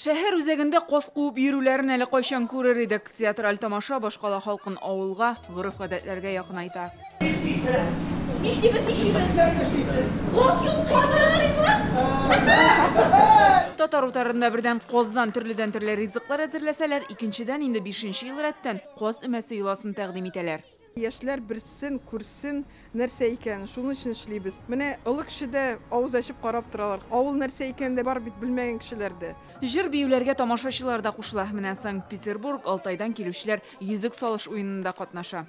Шәһәр үзәгендә каз куып йөрүләрен әле кайчан күрер идек. Театраль тамаша башкала халкын авылга, гореф-гадәтләргә якынайта. Нишлисез? Нишлибез, нишлибез? Нәрсә эшлисез? Каз йолкабыз! Татар утарында бердән каздан төрледән-төрле ризыклар әзерләсәләр, икенчедән инде 5 ел рәттән каз өмәсе йоласын тәкъдим итәләр. Яшьләр берсен күрсен нәрсә икән, шуның өчен эшлибез. Менә олы кеше дә авыз ачып карап торалар. Авыл нәрсә икәнен дә бар бит белмәгән кешеләр дә. Җыр-биюләргә тамашачылар да кушыла. Менә Санкт-Петербург, Алтайдан килүчеләр йөзек салыш уенында катнаша.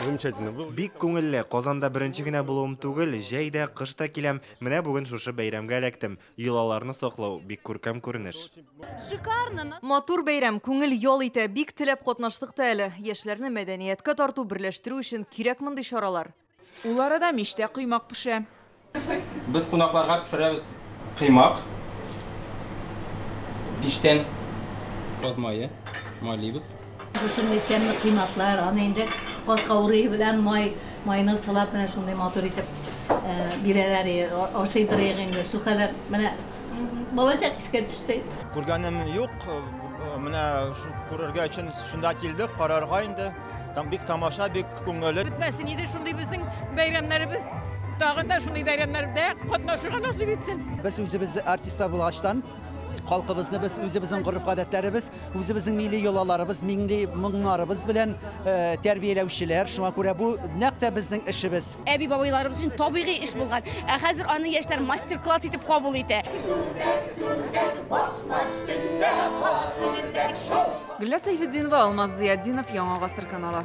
Замечательно. Бик күңелле. Казанда беренче генә булуым түгел, җәй дә, кыш та киләм. Менә бүген шушы бәйрәмгә эләктем. Йолаларны саклау бик күркәм күренеш. Шикарно. Матур бәйрәм, күңел ял итә, бик теләп катнаштык та әле. Яшьләрне мәдәнияткә тарту, берләштерү өчен кирәк мондый чаралар. Ул арада мичтә коймак пешә. Без кунакларга пешерәбез коймак. Пиштән каз мае майлыйбыз. Шушындый тәмле коймаклар, аны инде каз каурые белән май, майны сылап менә шундый матур итеп бирәләр, ашыйдыр инде. Шул кадәр менә балачак искә төште. Күргәнем юк, менә күрергә өчен шунда килдек, карарга инде. Там бик тамаша, бик күңелле. Бетмәсен иде шундый безнең бәйрәмнәребез. Тагын да шундый бәйрәмнәрдә катнашырга насыйп итсен. Без үзебез артистлар булгачтан, халкыбызны без үзебезнең гореф-гадәтләребез, үзебезнең милли йолаларыбыз, милли моңнарыбыз белән тәрбияләүчеләр. Шуңа күрә бу нәкъ тә безнең эшебез. Әби-бабайларыбыз өчен табигый эш булган. Ә хәзер аны яшьләр мастер-класс итеп кабул итә. Гөлназ Сәйфетдинова, Алмаз Зиятдинов, Яңа Гасыр каналы.